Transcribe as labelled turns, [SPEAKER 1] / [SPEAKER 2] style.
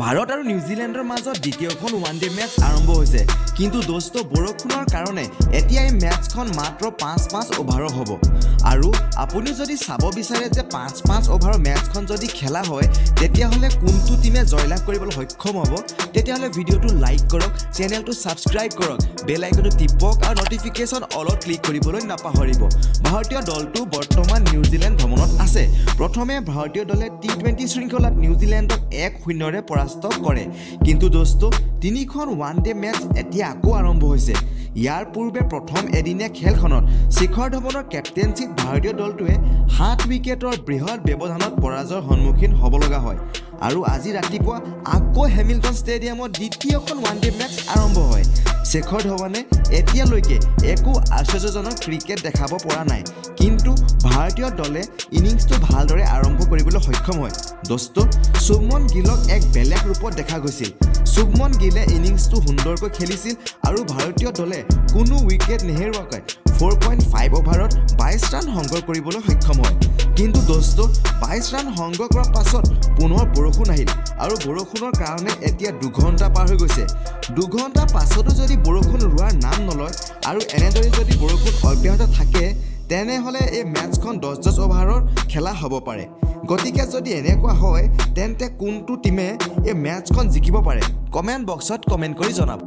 [SPEAKER 1] ভাৰত আৰু নিউজিলেণ্ডৰ মাজত দ্বিতীয়খন ওৱান ডে মেচ আৰম্ভ হৈছে। কিন্তু দোস্ত, বৰষুণৰ কাৰণে এতিয়া এই মেচখন মাত্ৰ 5-5 অভাৰৰ হ'ব। আৰু আপুনি যদি চাব বিচাৰে যে 5-5 অভাৰৰ মেচখন যদি খেলা হয়, তেতিয়াহ'লে কোনটো টীমে জয়লাভ কৰিবলৈ সক্ষম হ'ব, তেতিয়াহ'লে ভিডিঅ'টো লাইক কৰক, চেনেলটো ছাবস্ক্ৰাইব কৰক, বেল আইকনটো টিপক আৰু নটিফিকেশ্যন অলত ক্লিক কৰিবলৈ নাপাহৰিব। ভাৰতীয় দলটো বৰ্তমান নিউজিলেণ্ড ভ্ৰমণত আছে। প্ৰথমে ভাৰতীয় দলে টি-20 শৃংখলাত নিউজিলেণ্ডক 1-0ৰে পৰাস্ত কৰে। কিন্তু দোস্ত, তিনিখন ওৱান ডে মেচ এতিয়া আকৌ আৰম্ভ হৈছে। ইয়াৰ পূৰ্বে প্ৰথম এদিনীয়া খেলখনত শিখৰ ধৱনৰ কেপ্টেইনশ্বিত ভাৰতীয় দলটোৱে 7 উইকেটৰ বৃহৎ ব্যৱধানত পৰাজয়ৰ সন্মুখীন হ'ব লগা হয়। আৰু আজি ৰাতিপুৱা আকৌ হেমিল্টন ষ্টেডিয়ামত দ্বিতীয়খন ওৱান ডে মেচ আৰম্ভ হয়। শেখৰ ধৱনে এতিয়ালৈকে একো আশ্চৰ্যজনক ক্ৰিকেট দেখাব পৰা নাই, কিন্তু ভাৰতীয় দলে ইনিংছটো ভালদৰে আৰম্ভ কৰিবলৈ সক্ষম হয়। দোস্ত, শুভমন গিলক এক বেলেগ ৰূপত দেখা গৈছিল। শুভমন গিলে ইনিংছটো সুন্দৰকৈ খেলিছিল আৰু ভাৰতীয় দলে কোনো উইকেট নেহেৰুৱাকৈ 4.5 অভাৰত 22 ৰান সংগ্ৰহ কৰিবলৈ সক্ষম হয়। কিন্তু দোস্ত, 22 ৰান সংগ্ৰহ কৰাৰ পাছত পুনৰ বৰষুণ আহিল আৰু বৰষুণৰ কাৰণে এতিয়া 2 ঘণ্টা পাৰ হৈ গৈছে। 2 ঘণ্টা পাছতো যদি বৰষুণ ৰোৱাৰ নাম নলয় আৰু এনেদৰে যদি বৰষুণ অব্যাহত থাকে, তেনেহ'লে এই মেচখন 10-10 অভাৰৰ খেলা হ'ব পাৰে। গতিকে যদি এনেকুৱা হয়, তেন্তে কোনটো টীমে এই মেচখন জিকিব পাৰে, কমেণ্ট বক্সত কমেণ্ট কৰি জনাব।